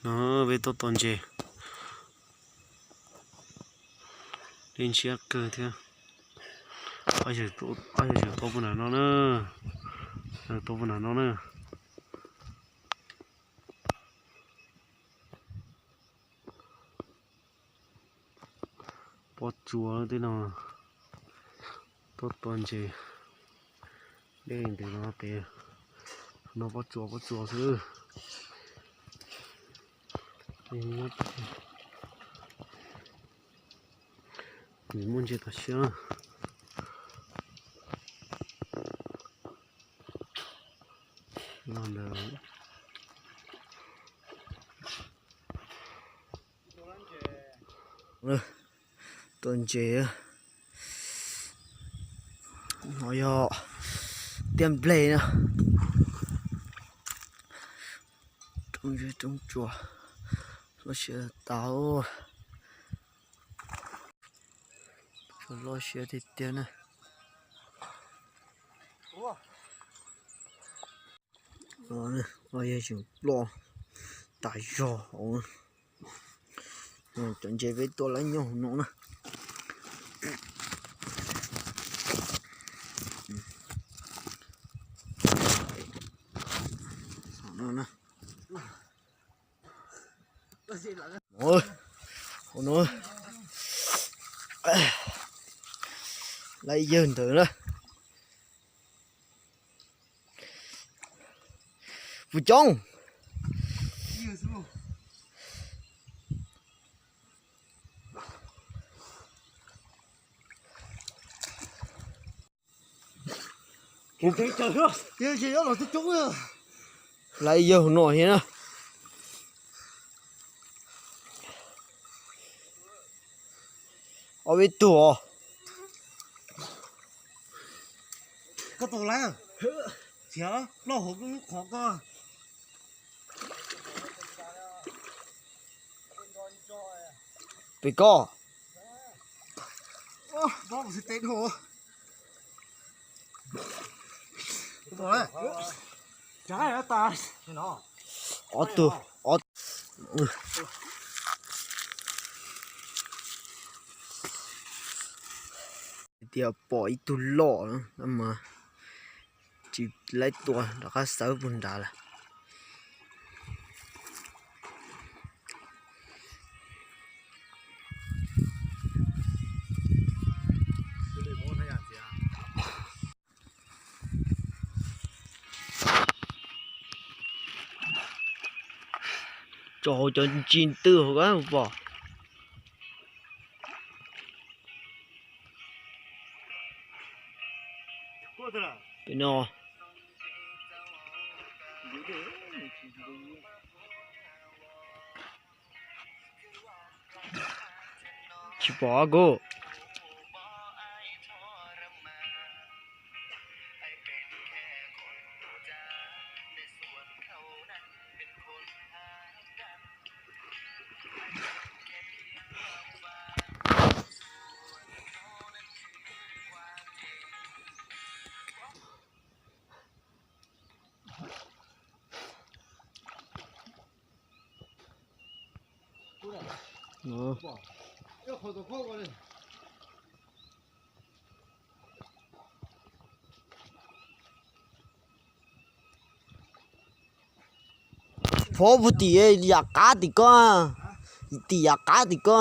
Peb tuaj tua ntses, dej ntshiab kawg thiab. Ob yawg tua puag nram no na, tua puag nram no na. Pob tsuas tej no, tuaj tua ntses, dej ntev no pem, no pob tsuas pob tsuas xwb. Nws muaj ntses tau siab. Los ntawd tua ntses, no yog tiaj nplej na. Roob zeb roob tsuas, loj siab tau, loj siab tiag tiag na. Yog tseem ploj tas zog. Cov ntses peb tua lawv nyob hauv no na. Hauv no lawv yawg ntawd na. Puas coob? Lawv yawg no thiab na. Ob peb tug os. Pem koj. Ob tug, ob. Tias pom ib tug loj mas tsis laib tua, rov qab xawb puag nrad lawm. Tso hauv cov ntsis twj hauv kab pom. Pem no. Tsis pom kuv. Phob puag tim yam qab tim ko, tim yam qab tim ko.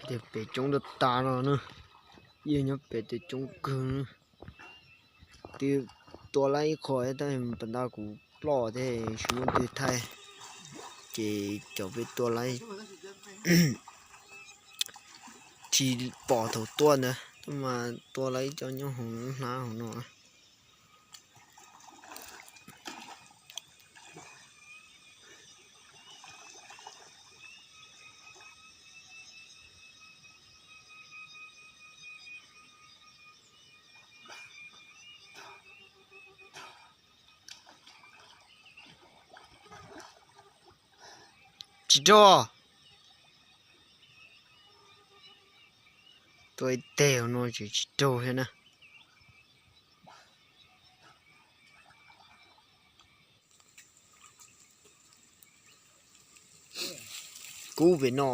Tej pem coob rau tas no na, yeej nyob pem tej coob kawg na. Twb tua laib ib qho tab pas nta kuv ploj thiab tsis muaj twg thaij, ces cov peb tua laib tsis pom thaum tua ntawd tab mas tua laib cov nyob hauv hnab hauv no. Tsis raug. Tua ib teg no tseem tsis raug thiab na. Kub pem no.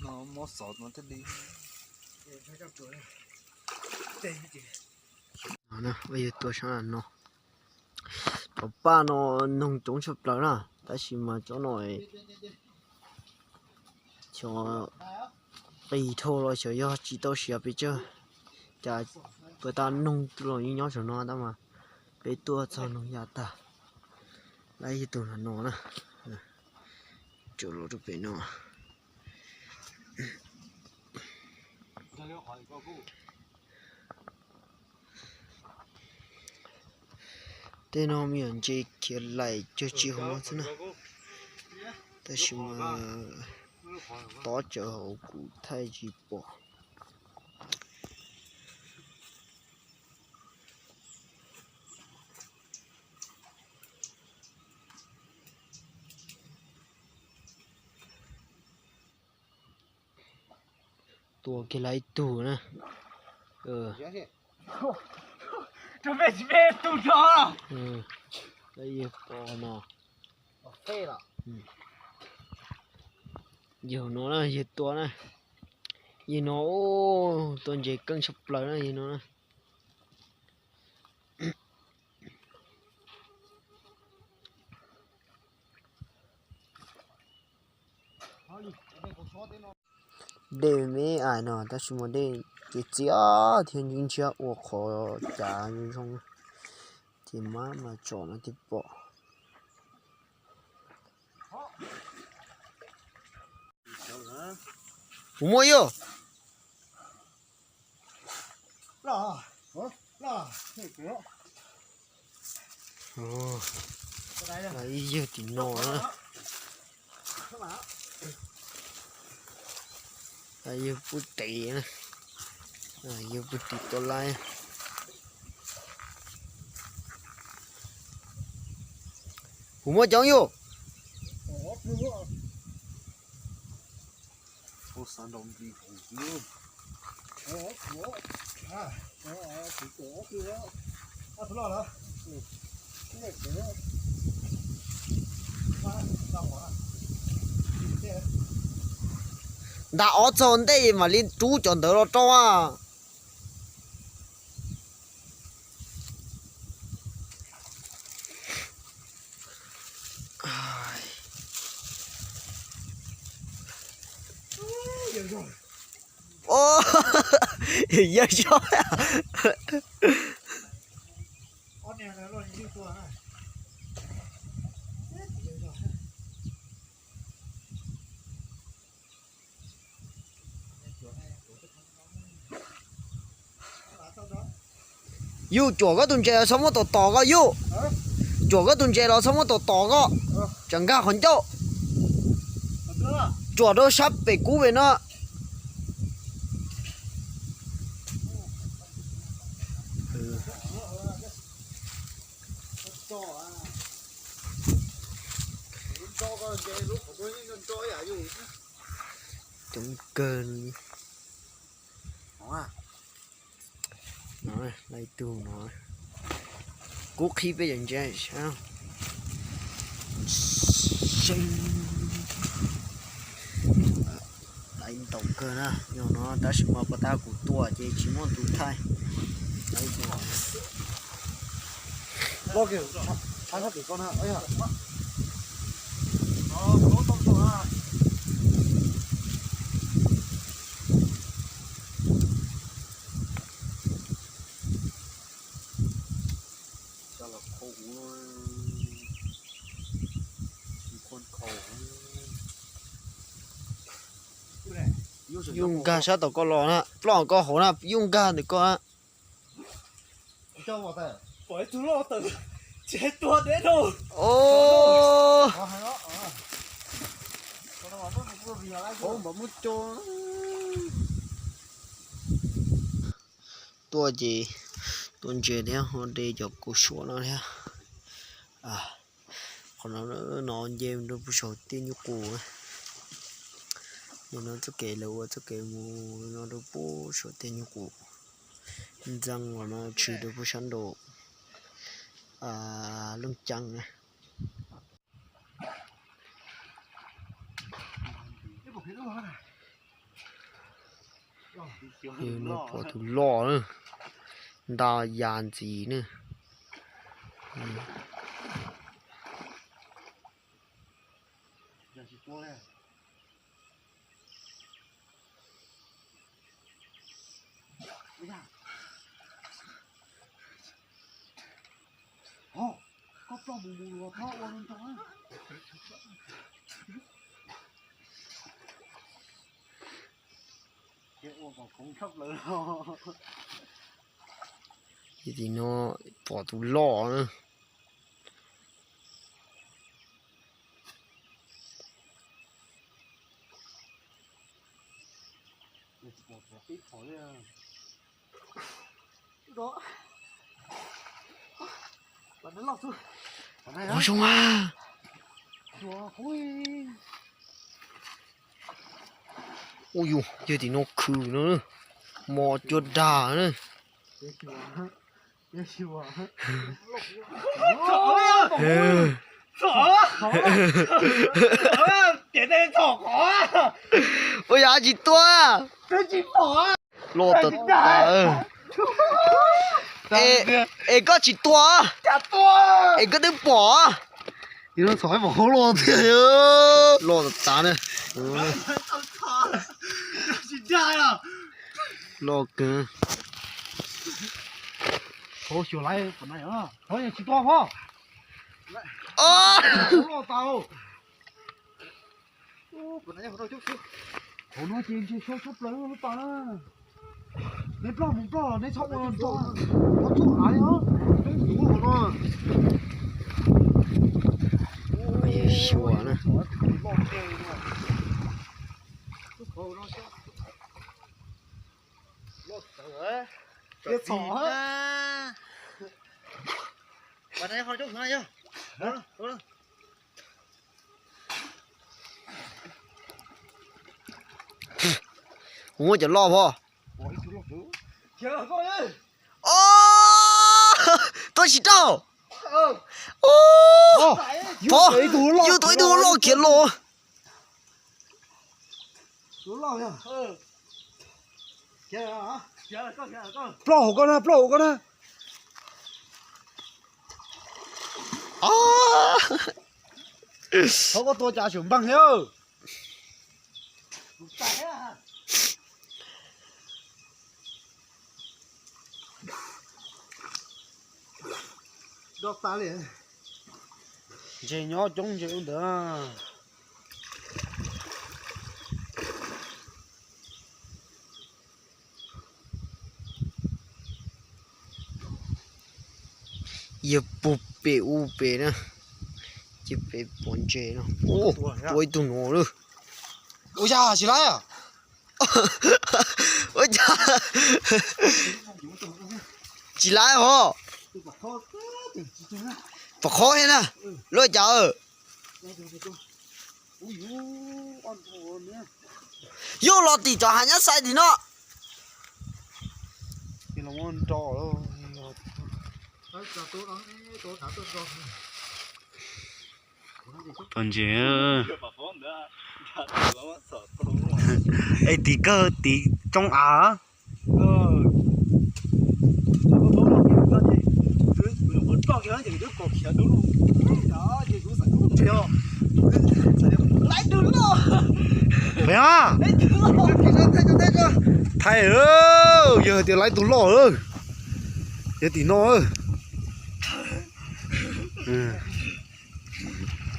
No mob xov no thiaj li. No na, yog tua sab no. Cov paj no noog coob tshaj plaws na, tab sis mas cov no xyov qis dhau los xyov yog tsis tau siav pes tsawg, cas puas tas noog los yeej nyob saum no tab mas peb tuaj txog noog ya tag. Lawv yog tus no no na, tsuas los rau pem no. Tej no me nyuam ntses khiav laim cag tsis hauv no xwb na, tab sis mas tob tsawv hauv kuv thaij tsis pom. Tua kiag lawv ib tug na. Yawg pom no. Yawg no na, yawg tua na. Yawg no tua ntses keej tshaj plaws na yawg no na. Dej me ais no tab sis mas dej txias txias thiab ntshiab ntshiab ua qhov cav zoo zoo, ces mab mas tsom no thiaj pom. Kuv muaj yog. Ib yawg tim no na. Yawg pub tes na. Yawg pub tes tua laib. Kuv muaj coob yus. Nta ob txog ntej mam li rub cov ntawd los rau a. Yawg zog. Yus cuam koj tus ntses los txhob muab tom tom koj yus. Cuam koj tus ntses los txhob muab tom tom koj. Tsam nkag qhov ncauj. Cuam rau sab pem kub pem no. Coob kawg. No, lawv ib tug no. Kub qhib peb cov ntses sab. Ntaus kawg na, yog no tab sis mas pas tas kuv tua ces tsis muaj tus thaij. Yuj nkag sab tom koj los na, ploj koj hauv na, yuj nkag ntawm koj na. Tuaj ces tua ntses thiab ho de cov kaus suav no thiab. Qhov no, no nce rau pem saum tiaj nyuj qus. Mus no txoj kev lawv ua txoj kev mus no rau pem saum tiaj nyuj qus. Ntxeev los no tshwm rau pem sab nraum Looj Ceeb na. Yog no pom tus loj na, nta ya ntxiv na. Tim no pom tus loj na. Ua zoo a. Ua yus, yog tim no khwm no, mos cuag dag na. Ua yog tsis tua. Loj tas tas. Es koj tsis tua, es koj twb pom. Loj tas tas na. Loj kawg. Hauv no ces ntshe so tshaj plaws lub pas na. Neb ploj mus ploj los neb txhob ua nrog, txhob txuam av li os. Xyuas na. Kuv muab cov loj pov. Tuaj tsis tau. Pov, yus tua ib tug loj khiav los. Ploj hauv koj na, ploj hauv koj na. Thov koj tua cas tseem npeeg thiab. Ntses nyob coob ntses ua ntawd. Yog puag pem ub pem na, ces pem pom ntses no. Tua ib tug no lawm. Ua cas tsis laib? Ua cas tsis laib hos? Pom qhov thiab na, lub cas. Yog los tim cov hav nyab xais tim no. Tuaj ntses. Es tim kawg tim tsoo av. Pem a, thaij, yog tias laib tus loj, yog tim no.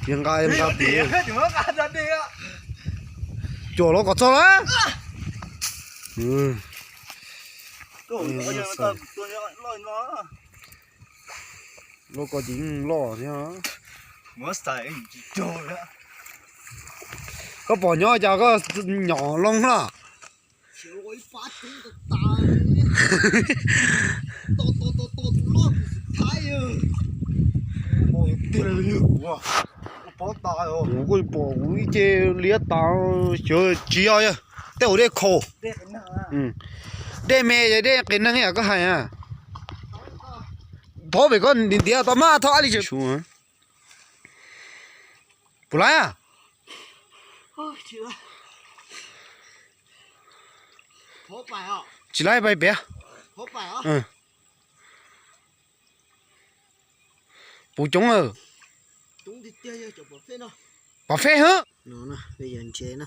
Yog nqa, nqa tim, cuam los kom txog lawm. Loj ko ces yeej loj thiab. Koj pom nyob cas koj nyom loo na. Kuv kuj pom kuv ib ce liab tas, xyov tsis yog, yog tej hauv dej khaus. Dej me, dej qias neeg yam koj hais. Thov pem koj ntiav tau mas thov ab li tsev. Puas laib? Tsis laib, pais pem. Puv coob lawm. Pom fej hwb. No peb yuav ntses na,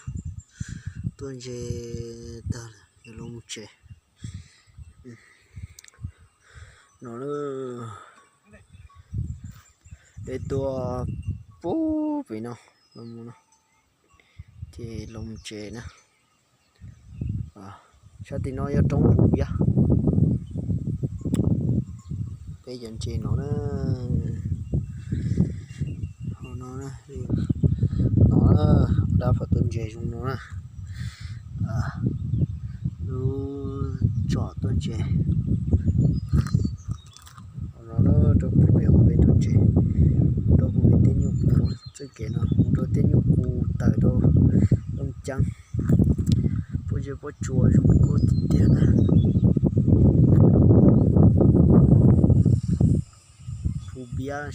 tuaj ntses tag lawm yuav los mus tsev. No peb tuaj pub pem no, los mus no, ces los mus tsev na. Sab tim no yog roob Phu Viab. Peb cov ntses no na, hauv no, no, dab phom tuaj ntses zoo no na. Lub tsom tuaj ntses. Hauv no rau pem peb tuaj ntses, rau pem tej nyuj qus, txoj kev no mus rau tej nyuj qus tawm rau Looj Ceeb. Pob zeb pob tsuas zoo nkauj tiag tiag na. Phu Viab.